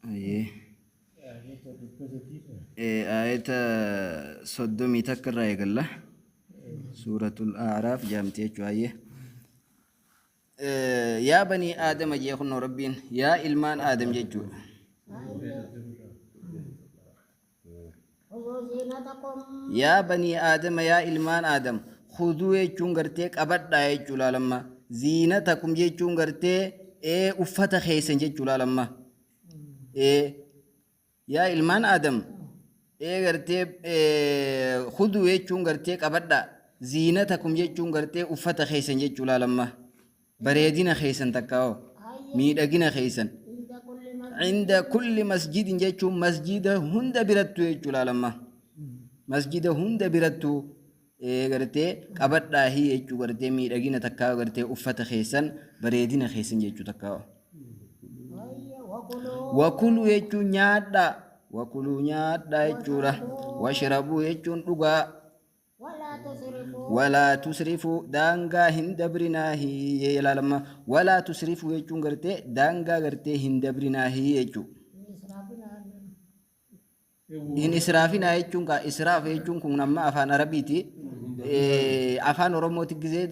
Ayyee. Aayata 31 irraa eegalla. Suuratul A'raaf jaamti jechuu ayyee. Yaa banii Aadama jee kunnoo Rabbiin yaa ilmaan Aadam jechuudha. Yaa banii Aadama yaa ilmaan Aadam khuduu jechuun gartee qabadhaa jechuu laalamma. Ziinatakum jechuun gartee uffata keessan jechuu laalamma. Yaa ilmaan Aadam gartee khuduu jechuun gartee qabadhaa. Ziinatakum jechuun gartee uffata keessan jechuu laalamma. Bareedina keessan takkaa'oo miidhagina keessan. Inda kulli masjidin jechuun masjida hunda birattuu jechuu laalamma. Masjida hunda birattuu gartee qabadhaahii jechuu gartee miidhagina takkaa gartee uffata keessan bareedina keessan jechuu takkaa. Wakuluu jechuun nyaadhaa. Wakuluu nyaadhaa jechuudha. Washrabuu jechuun dhugaa. Walaa tusrifuu daangaa hin dabrinaahi ilaalama. Walaa tusrifuu jechuun gartee daangaa gartee hin dabrinaahi jechuu. Hin israafinaa jechuun kaa israaf jechuun kun amma afaan Arabiiti. Afaan Oromooti gisee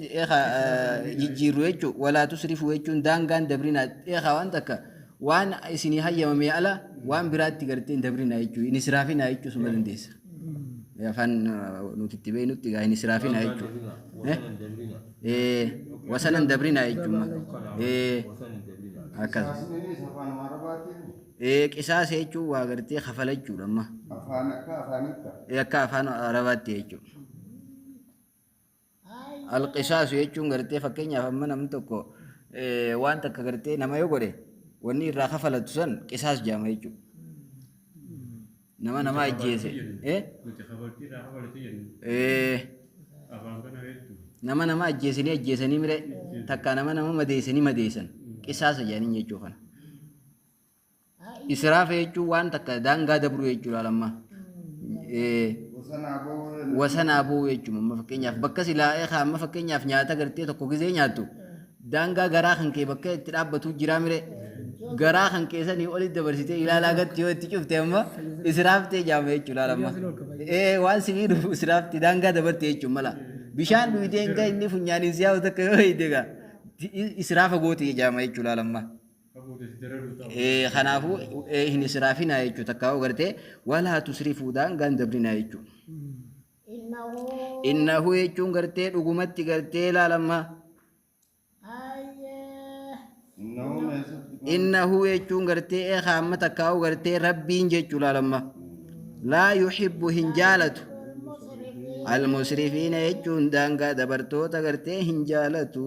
jijjiirru jechuu. Walaa tusrifuu jechuun daangaan dabrinaa eekaa waan takka waan isinii hayyamamee ala waan biraatti gartee hin dabrinaa jechuu. Hin israafinaa jechuu suma dandeessa. Afaan nuti itti beeknutti egaa hin israafinaa jechuudha. Wasanan dabrinaa jechuudha. Akkas. Qisaasa jechuun waa gartee kafala jechuudha amma. Afaan akka afaanitti. Akka afaan Arabaatti jechuudha. Alqisaasu jechuun gartee fakkeenyaaf amma namni tokko waan takka gartee nama yoo godhe wanni irraa kafalatu san qisaas jedhama jechuudha. Nama nama ajjeese. Nuti kafaltii irraa kafalti jennu. Afaan kana hedduu. Nama nama ajjeesanii ajjeesanii mire takkaa nama nama madeessanii madeessan qisaasa jedhanii jechuu kana. Israafa jechuun waan takka daangaa dabruu jechuudha lamma. Wasanaa boo'uu jechuudha. Amma fakkeenyaaf bakka silaa eekaa amma fakkeenyaaf nyaata gartee tokko gizee nyaattu daangaa garaa kan kee bakka itti dhaabbatu jiraa mire garaa kan kee sanii olitti dabarsitee ilaalaa gatti yoo itti cufte amma israaftee jaama jechuudha lamma. Waan si miidhu israafte daangaa dabarte jechuun mala. Bishaan dhuyitee hanga inni funyaaniin si yaa'u takka yoo hiite egaa israafa goote jaama jechuudha lamma. Kanaafuu hin israafinaa jechuu takkaa yoo gartee walaa tusrifuu daangaan dabrinaa jechuu. Innahu jechuun gartee dhugumatti gartee ilaalamma. Innahu jechuun gartee eekaa amma takkaa yoo gartee rabbiin jechuu ilaalamma. Laa yuhibbu hin jaalatu. Almusrifiina jechuun daangaa dabartoota gartee hin jaalatu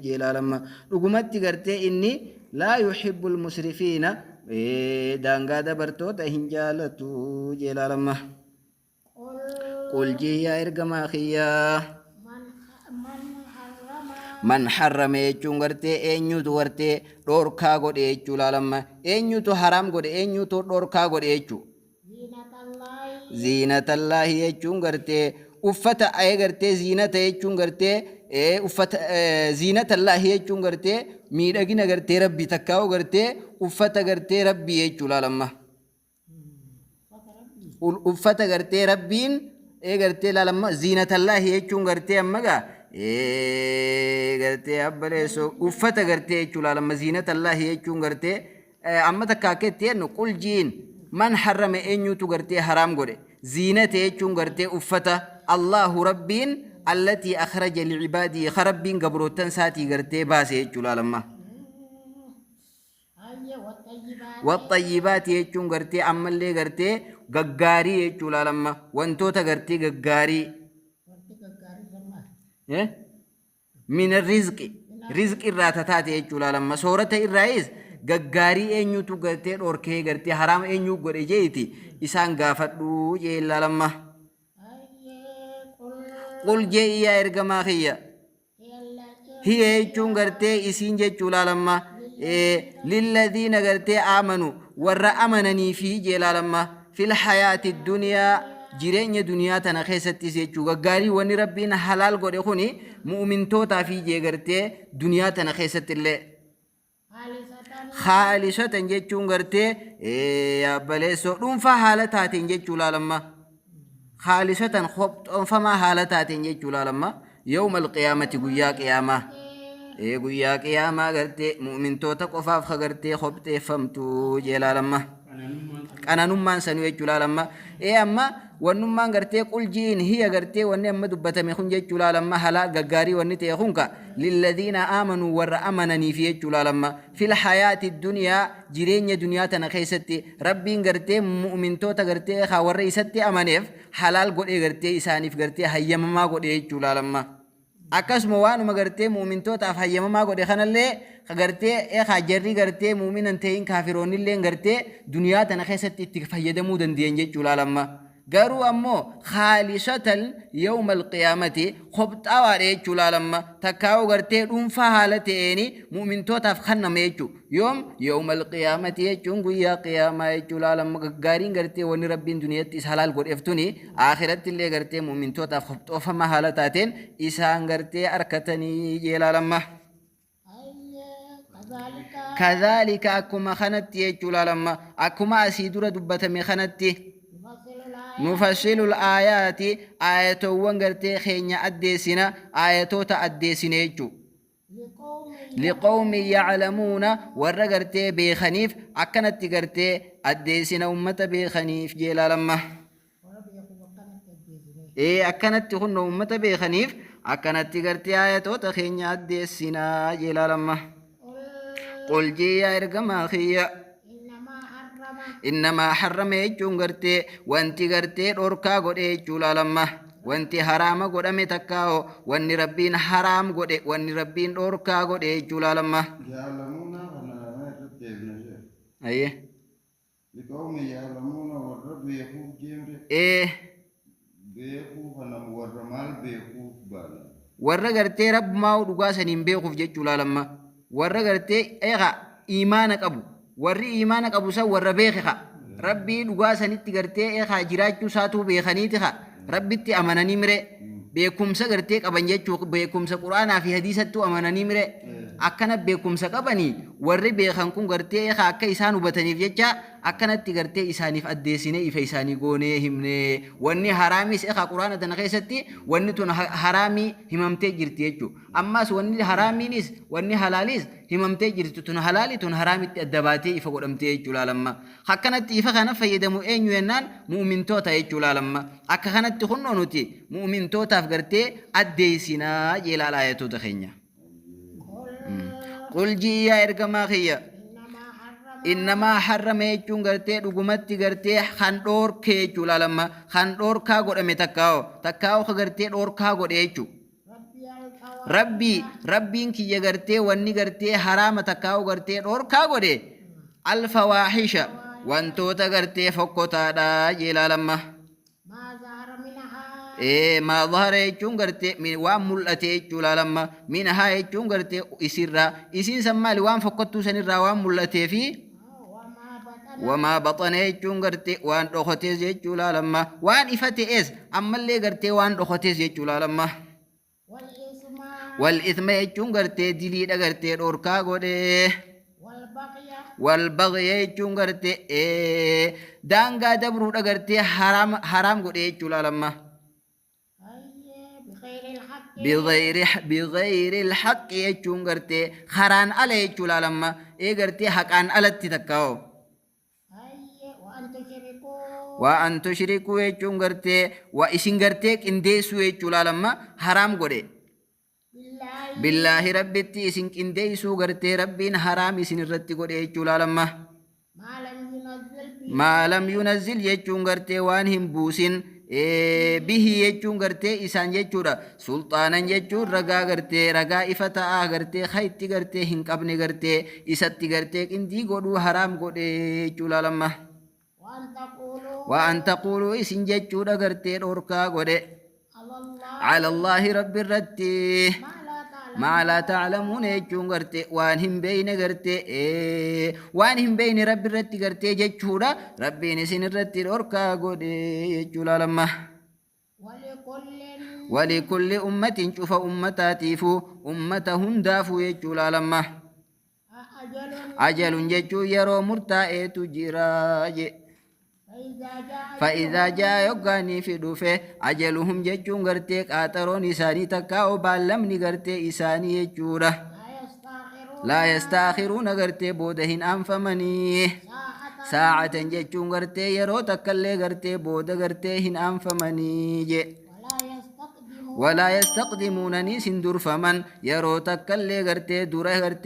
jee ilaalamma. Dhugumatti gartee inni laa yuhibbu almusrifiina daangaa dabartoota hin jaalatu jee ilaalamma. Qul jii yaa ergamaa kiyyaa. Man harrame jechuun gartee eenyutu gartee dhorkaa godhe jechuu ilaalamma. Eenyutu haraam godhe eenyutu dhorkaa godhe jechuu. Ziinatallaahi jechuun gartee uffata ee gartee ziinata jechuun gartee ee uffata ziinatallaahi jechuun gartee miidhagina gartee rabbii takkaa'u gartee uffata gartee rabbii jechuu laalamma. Uffata gartee rabbiin ee gartee laalamma ziinatallaahi jechuun gartee amma gaa ee gartee abbaleessoo uffata gartee jechuu laalamma ziinatallaahi jechuun gartee Amma takka akka itti jennu qul jiin man harrame eenyutu gartee haraam godhe ziinate jechuun gartee uffata Allahu rabbiin allatii akhraja licibaadii ka rabbiin gabroottan isaatii gartee baase jechuu laalamma. Waxxayyibaati jechuun gartee ammallee gartee gaggaarii jechuu laalamma wantoota gartee gaggaarii. Min rizqi rizqi irraa ta taate jechuu laalamma soorata irraayis gaggaarii eenyutu gartee dhorkee gartee haraam eenyuu godhe jeeti isaan gaafadhu jee laalamma. Qul je'i yaa ergamaa kiyya hiya jechuun gartee isiin jechuu laalamma lilladiina gartee aamanu warra amananii fi jee laalamma fil hayaati duniyaa jireenya duniyaa tana keessattis jechuu gaggaarii wanni rabbiin halaal godhe kuni mu'mintootaafii jee gartee duniyaa tana keessatti illee. Khaalisatan jechuun gartee yaabaleessoo dhuunfaa haala taateen jechuu laalamma. Khaalisatan kophoonfamaa haala taateen jechuu laalamma. Yawma alqiyaamati, guyyaa qiyaamaa. Guyyaa qiyaamaa gartee mu'mintoota qofaaf ka gartee kopheeffamtu jee laalamma. Qananummaan sanuu jechuu laalamma. Amma wannummaan gartee quljiin hiya gartee wanni amma dubbatame kun jechuu laalamma, halaa gaggaarii wanni ta'e kun ka lilladhiina aamanuu, warra amananiif jechuu laalamma. Fil hayaati duniyaa, jireenya duniyaa tana keessatti Rabbiin gartee mu'mintoota gartee haa warra isatti amaneef halaal godhee gartee isaaniif gartee hayyamamaa godhee jechuu laalamma. Akkasuma waanuma gartee mu'mintootaaf hayyamamaa godhe kanallee ka gartee haa jarri gartee mu'minan ta'in kaafiroonnilleen gartee duniyaa tana keessatti itti fayyadamuu danda'an jechuu laalamma. Garuu ammoo khaalisatan yawma alqiyaamati, kopxaawaadha jechuu laalamma. Takkaa'uu gartee dhuunfaa haala ta'eeni mu'mintootaaf kenname jechuu. Yoom? Yawma alqiyaamati jechuun guyyaa qiyaamaa jechuu laalamma. Gaggaariin gartee wanni Rabbiin duniyatti isa halaal godheef tuni akhiratti illee gartee mu'mintootaaf kopxoofamaa haala taateen isaan gartee arkatanii jee laalamma. Kadhaalika, akkuma kanatti jechuu laalamma. Akkuma asii dura dubbatame kanatti, nufassilu aayaati, aayatoowwan gartee keenya addeessina, aayatoota addeessine jechuu. Liqawmi yaclamuuna, warra gartee beekaniif akkanatti gartee addeessina, ummata beekaniif jee laalamma. Akkanatti kunno ummata beekaniif akkanatti gartee aayatoota keenya addeessinaa jee laalamma. Qul jee yaa ergamaa kiyya. Innamaa harrama jechuun gartee wanti gartee dhorkaa godhe jechuu laalamma. Wanti haraama godhame takkaa'o wanni Rabbiin haraam godhe, wanni Rabbiin dhorkaa godhe jechuu laalamma. Ya'lamuuna kana irratti deebina jee. Ayyee. Liqawmi ya'lamuuna, warra beekuuf jeemre. Beekuu kana warra maal beekuuf baana? Warra gartee Rabbumaa dhugaa saniin beekuuf jechuu laalamma. Warra gartee eegaa imaana qabu. Warri imaana qabu san warra beeke ka. Rabbii dhugaa sanitti gartee eegaa jiraachuu isaatuu beekaniiti ka. Rabbitti amananii mire, beekumsa gartee qaban jechuu, beekumsa Quraanaa fi hadiisattuu amananii mire, akkana beekumsa qabanii warri beekan kun gartee eegaa akka isaan hubataniif jecha akkanatti gartee isaaniif addeessinee ifa isaanii goonee himne. Wanni haraamis eegaa Quraana tana keessatti wanni tun haraamii himamtee jirti jechuu. Ammas wanni haraamiinis wanni halaalis himamtee jirti, tun halaali tun haraamitti adda baatee ifa godhamtee jechuu laalamma. Akkanatti ifa kana fayyadamu eenyu jennaan mu'mintoota jechuu laalamma. Akka kanatti kunnoo nuti mu'mintootaaf gartee addeessinaa jee laala ayatoota keenya. Qul jii yaa ergamaa kiyya. Innamaa harrama jechuun gartee dhugumatti gartee kan dhoorkee jechuu laalamma. Kan dhoorkaa godhame takkaa'o. Takkaa'o ka gartee dhoorkaa godhe jechuu. Rabbii, Rabbiin kiyya gartee wanni gartee haraama takkaa'u gartee dhoorkaa godhe alfawaahisha, wantoota gartee fokkotaadha jee laalamma. Maa zahara jechuun gartee waan mul'ate jechuu laalamma. Minhaa jechuun gartee isirraa, isiin san maali? Waan fokkottuu sanirraa waan mul'atee fi wamaa baxana jechuun gartee waan dhokotees jechuu laalamma. Waan ifa ta'es ammallee gartee waan dhokotees jechuu laalamma. Wal ithma jechuun gartee diliidha gartee dhorkaa godhee. Wal baghya jechuun gartee daangaa dabruudha gartee haraam haraam godhee jechuu laalamma. Bighayri alhaqqi jechuun gartee karaan ala jechuu laalamma. Gartee haqaan alatti takkaa'o. Waa an tushrikuu jechuun gartee waa isin gartee qindeessuu jechuu laalamma haraam godhe. Billaahi, Rabbitti isin qindeessuu gartee Rabbiin haraam isin irratti godhe jechuu laalamma. Maa lam yunazzil jechuun gartee waan hin buusin, bihi jechuun gartee isaan jechuudha. Sulxaanan jechuun ragaa, gartee ragaa ifa ta'aa gartee ka itti gartee hin qabne gartee isatti gartee qindii godhuu haraam godhe jechuu laalamma. Waa an taquuluu isin jechuudha gartee dhorkaa godhe. Ala Allaahi, Rabbi irratti, maa laa ta'lamuun jechuun gartee waan hin beeyne, gartee waan hin beeyne Rabbi irratti gartee jechuudha Rabbiin isin irratti dhorkaa godhe jechuu laalamma. Walikulli ummatin, cufa ummataatiifu, ummata hundaafuu jechuu laalamma. Ajalun jechuun yeroo murtaa'eetu jira je. فإذا جاء yoggaanii fi dhufe أجلهم jechuun gartee qaaxaroon isaanii takkaa baallamni gartee isaanii jechuudha. لا يستأخرون gartee booda hin aanfamanii. ساعة jechuun gartee yeroo takkallee gartee booda gartee hin aanfamanii je. ولا يستقدمون niis hin durfaman yeroo takkallee gartee dura gartee.